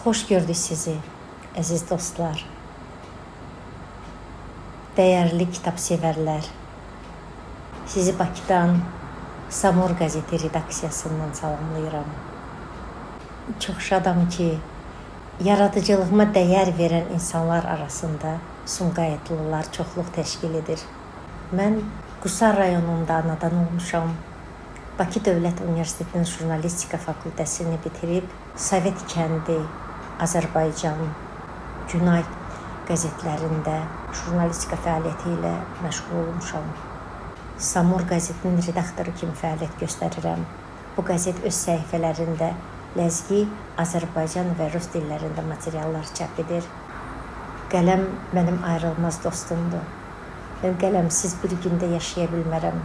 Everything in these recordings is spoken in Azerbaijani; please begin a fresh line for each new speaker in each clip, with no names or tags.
Xoş gördük sizi, əziz dostlar. Dəyərli kitab sevərlər. Sizi Bakıdan Samur qəzeti redaksiyasından salamlayıram. Çox şadam ki, yaradıcılığıma dəyər verən insanlar arasında Sumqayıtlılar çoxluq təşkil edir. Mən Qusar rayonunda anadan olmuşam. Bakı Dövlət Universitetinin Jurnalistika fakültəsini bitirib Sovet kəndi, Azərbaycan, Günay qəzetlərində jurnalistika fəaliyyəti ilə məşğul olmuşam. Samur qəzetinin redaktoru kimi fəaliyyət göstərirəm. Bu qəzet öz səhifələrində ləzgi, Azərbaycan və rus dillərində materiallar çap edir. Qələm mənim ayrılmaz dostumdur. Mən qələmsiz bir gündə yaşaya bilmərəm.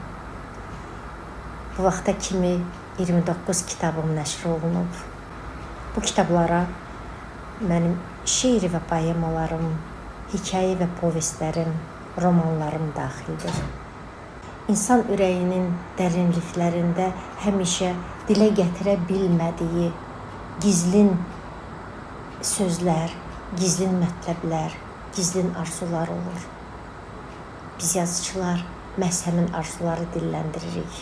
Bu vaxta kimi 29 kitabım nəşr olunub. Bu kitablara mənim şeir və poemalarım, hekayə və povestlərim, romanlarım daxildir. İnsan ürəyinin dərinliklərində həmişə dilə gətirə bilmədiyi gizlin sözlər, gizlin mətləblər, gizlin arzular olur. Biz yazıçılar məhz həmin arzuları dilləndiririk.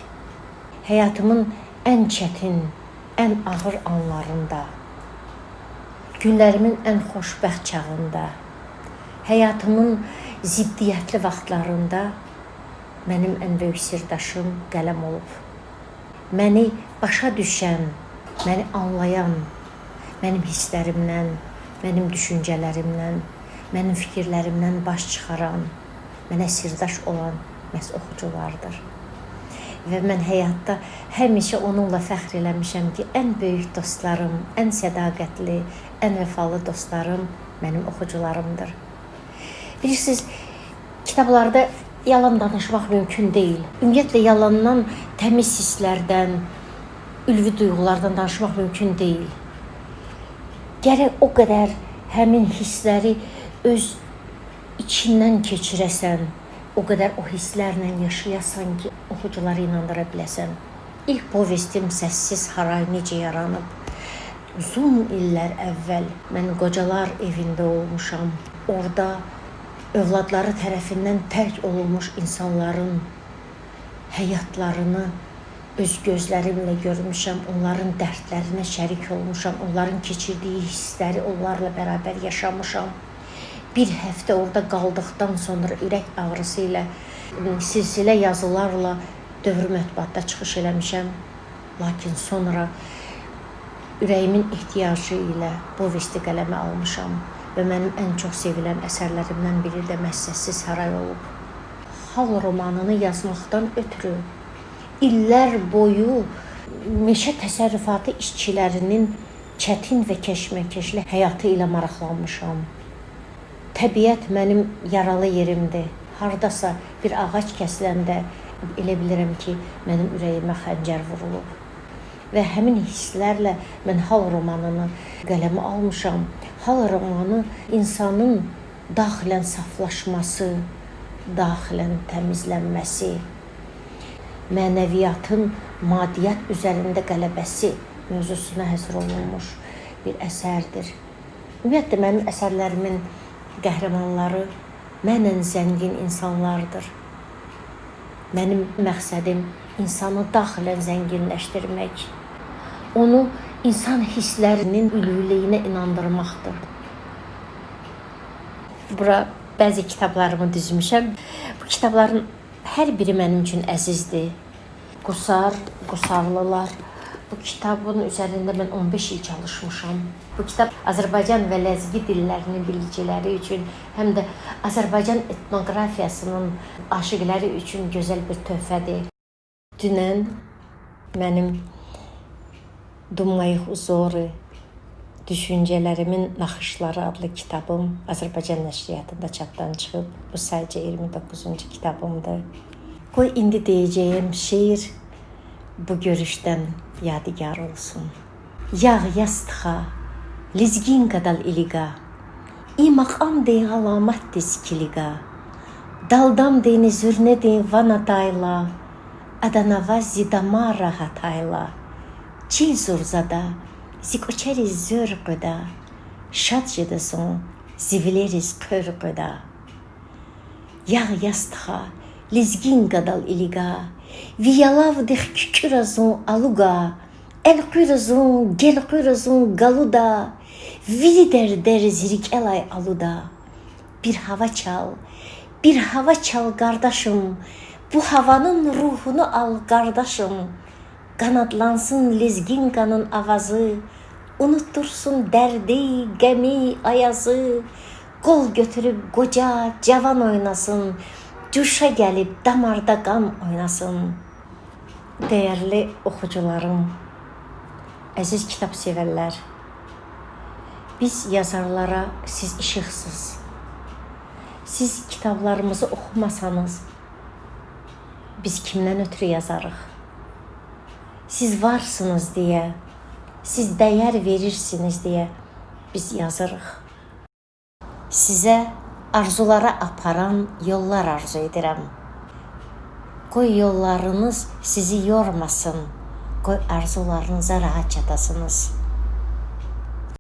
Həyatımın ən çətin, ən ağır anlarında, günlərimin ən xoşbəxt çağında, həyatımın ziddiyyətli vaxtlarında mənim ən böyük sirdaşım qələm olub. Məni başa düşən, məni anlayan, mənim hisslərimdən, mənim düşüncələrimdən, mənim fikirlərimdən baş çıxaran, mənə sirdaş olan məhz oxuculardır. Və mən həyatda həmişə onunla fəxr eləmişəm ki, ən böyük dostlarım, ən sədaqətli, ən vəfalı dostlarım mənim oxucularımdır. Bilirsiniz, kitablarda yalan danışmaq mümkün deyil. Ümumiyyətlə yalandan, təmiz hisslərdən, ülvi duyğulardan danışmaq mümkün deyil. Gərək o qədər həmin hissləri öz içindən keçirəsən, o qədər o hisslərlə yaşayasan ki, oxucuları inandıra biləsən. İlk povestim Səssiz Haray necə yaranıb? Uzun illər əvvəl mən qocalar evində olmuşam. Orada övladları tərəfindən tərk olunmuş insanların həyatlarını öz gözlərimlə görmüşəm, onların dərdlərinə şərik olmuşam, onların keçirdiyi hissləri onlarla bərabər yaşamışam. Bir həftə orada qaldıqdan sonra ürək ağrısı ilə silsilə yazılarla dövr mətbuatda çıxış eləmişəm. Lakin sonra ürəyimin ehtiyacı ilə povesti qələmə almışam və mənim ən çox sevilən əsərlərimdən biri də məhz Səssiz Haray olub. Hal romanını yazmaqdan ötürü illər boyu meşə təsərrüfatı işçilərinin çətin və keşməkeşli həyatı ilə maraqlanmışam. Təbiət mənim yaralı yerimdir. Hardasa bir ağac kəsiləndə elə bilirəm ki, mənim ürəyimə xəncər vurulub. Və həmin hisslərlə mən Hal romanını qələmə almışam. Hal romanı insanın daxilən saflaşması, daxilən təmizlənməsi, mənəviyyatın madiyyat üzərində qələbəsi mövzusuna həsr olunmuş bir əsərdir. Ümumiyyətlə mənim əsərlərimin qəhrəmanları mənən zəngin insanlardır. Mənim məqsədim insanı daxilən zənginləşdirmək, onu insan hisslərinin ülviliyinə inandırmaqdır. Bura bəzi kitablarımı düzmüşəm. Bu kitabların hər biri mənim üçün əzizdir. Qusar, Qusarlılar. Bu kitabın üzərində mən 15 il çalışmışam. Bu kitab Azərbaycan və ləzgi dillərinin biliciləri üçün, həm də Azərbaycan etnoqrafiyasının aşiqləri üçün gözəl bir töhfədir. Dünən mənim Dummayıq Uzoru Düşüncələrimin Naxışları adlı kitabım Azərbaycan nəşriyyatında çapdan çıxıb. Bu sayca 29-cu kitabımdır. Qoy indi deyəcəyim şeir bu görüşdən yadigar olsun. Yağ yastığa, lizginqadal iliqa, İmaqam deyin alamat diskiliqa, Daldam deyini zürne deyin vanatayla, Adanava zidama rahatayla, Çil zurzada, zikoçeri zörqöda, Şad жедесун зивлерис қырғыда. Яғ ястыха лезгинкадал илига, Виялавдих кükürazun aluga, El quyrazun, gel quyrazun galuda, Vilider der zirikelay aluda. Bir hava çal, bir hava çal qardaşım, Bu havanın ruhunu al qardaşım. Qanadlansın lezginkanın avazı, Unuttursun dərdi, qəmi, ayazı. Qol götürüb qoca, cavan oynasın, Cuşa gəlib damarda qan oynasın. Dəyərli oxucularım, əziz kitab sevərlər, biz yazarlara siz işıqsınız. Siz kitablarımızı oxumasanız, biz kimdən ötürü yazarıq? Siz varsınız deyə, siz dəyər verirsiniz deyə biz yazırıq. Sizə arzulara aparan yollar arzu edirəm. Qoy yollarınız sizi yormasın. Qoy arzularınıza rahat çatasınız.